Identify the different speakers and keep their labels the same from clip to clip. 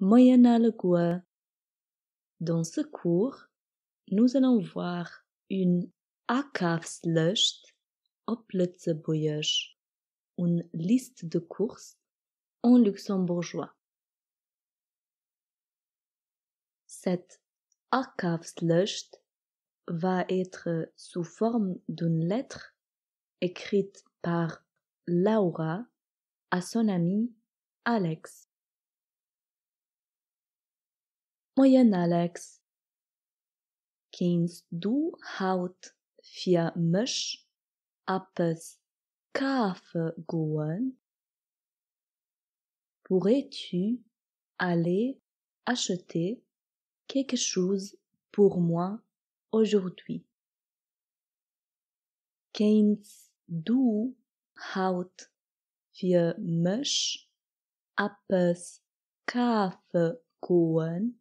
Speaker 1: Moien alleguer! Dans ce cours, nous allons voir une Akafslëscht op Lëtzebuergesch, une liste de courses en luxembourgeois. Cette Akafslëscht va être sous forme d'une lettre écrite par Laura à son ami Alex. Moien Alex, kéints du haut fir mech eppes kafe goen? Pourrais-tu aller acheter quelque chose pour moi aujourd'hui? Kéints du haut fir mech eppes kafe goen?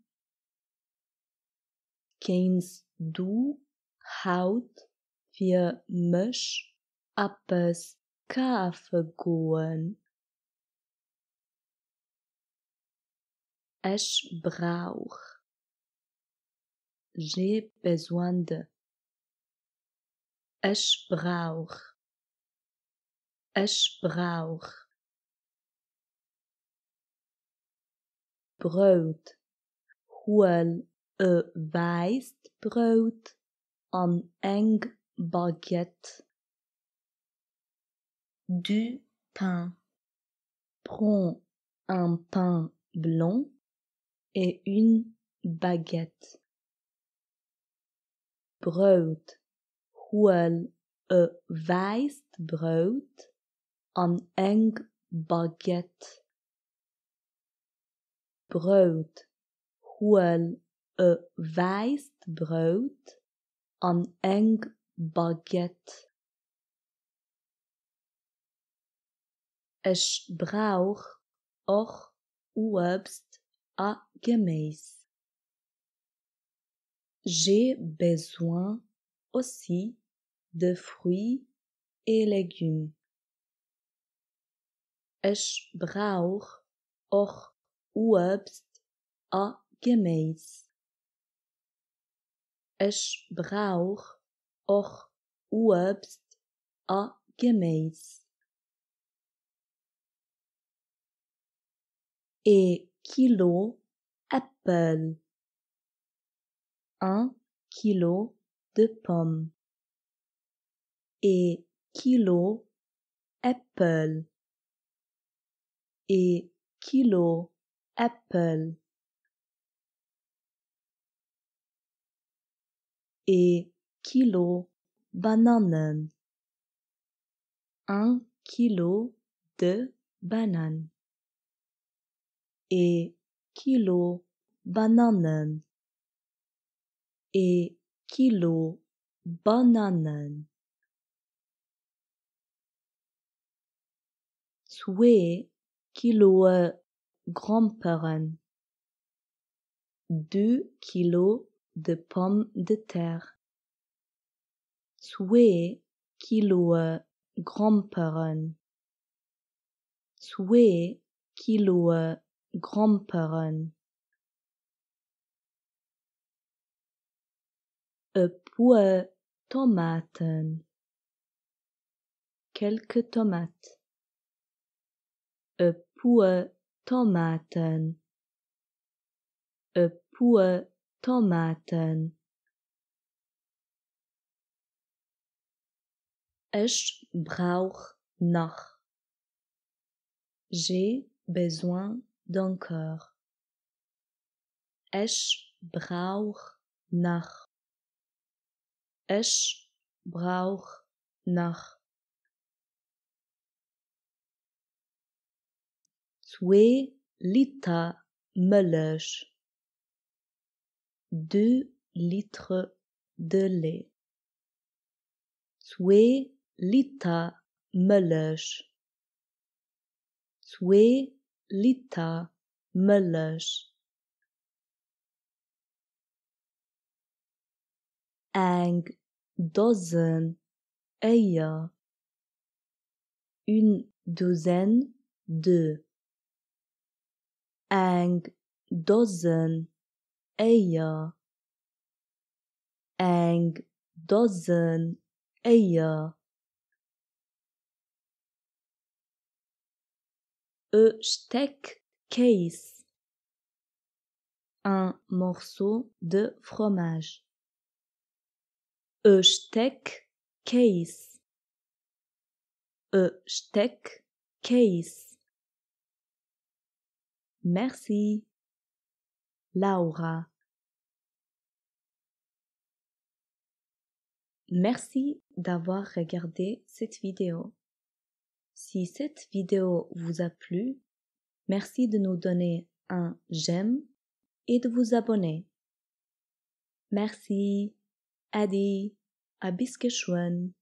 Speaker 1: Kéints du haut fir mech eppes kafe goen? Ech brauch. J'ai besoin de. Ech brauch. Ech brauch. Brout. Huel e wäisst Brout an eng Baguette. Du pain. Prends un pain blanc et une baguette. Brout. Huel e wäisst Brout an eng Baguette. Brout. Huel e wäisst Brout an eng Baguette. Ech brauch och Uebst a Geméis. J'ai besoin aussi de fruits et légumes. Ech brauch och Uebst a Geméis. Ech brauch och Uebst a Geméis. Ee Kilo Äppel. Un kilo de pommes. Ee Kilo Äppel. Ee Kilo Äppel. Ee Kilo Banannen. Un kilo de bananes. Ee Kilo Banannen. Ee Kilo Banannen. Zwee Kiloe Gromperen. Deux kilos de pommes de terre. Zwee Kiloe Gromperen. Zwee Kiloe Gromperen. E puer Tomaten. Quelques tomates. E puer Tomaten. E puer Tomaten. Ech brauch nach. J'ai besoin d'encore. Ech brauch nach. Ech brauch nach. Zwee Liter Mëllech. Deux litres de lait. Zwee Liter Mëllech. Zwee Liter Mëllech. Eng Dosen Eeër. Une douzaine d'œufs. Eng Dosen Éier. Eng Dosen Éier. E Stéck Kéis. Un morceau de fromage. E Stéck Kéis. E Stéck Kéis. Merci. Laura. Merci d'avoir regardé cette vidéo. Si cette vidéo vous a plu, merci de nous donner un j'aime et de vous abonner. Merci. Adi. A bis geschwënn.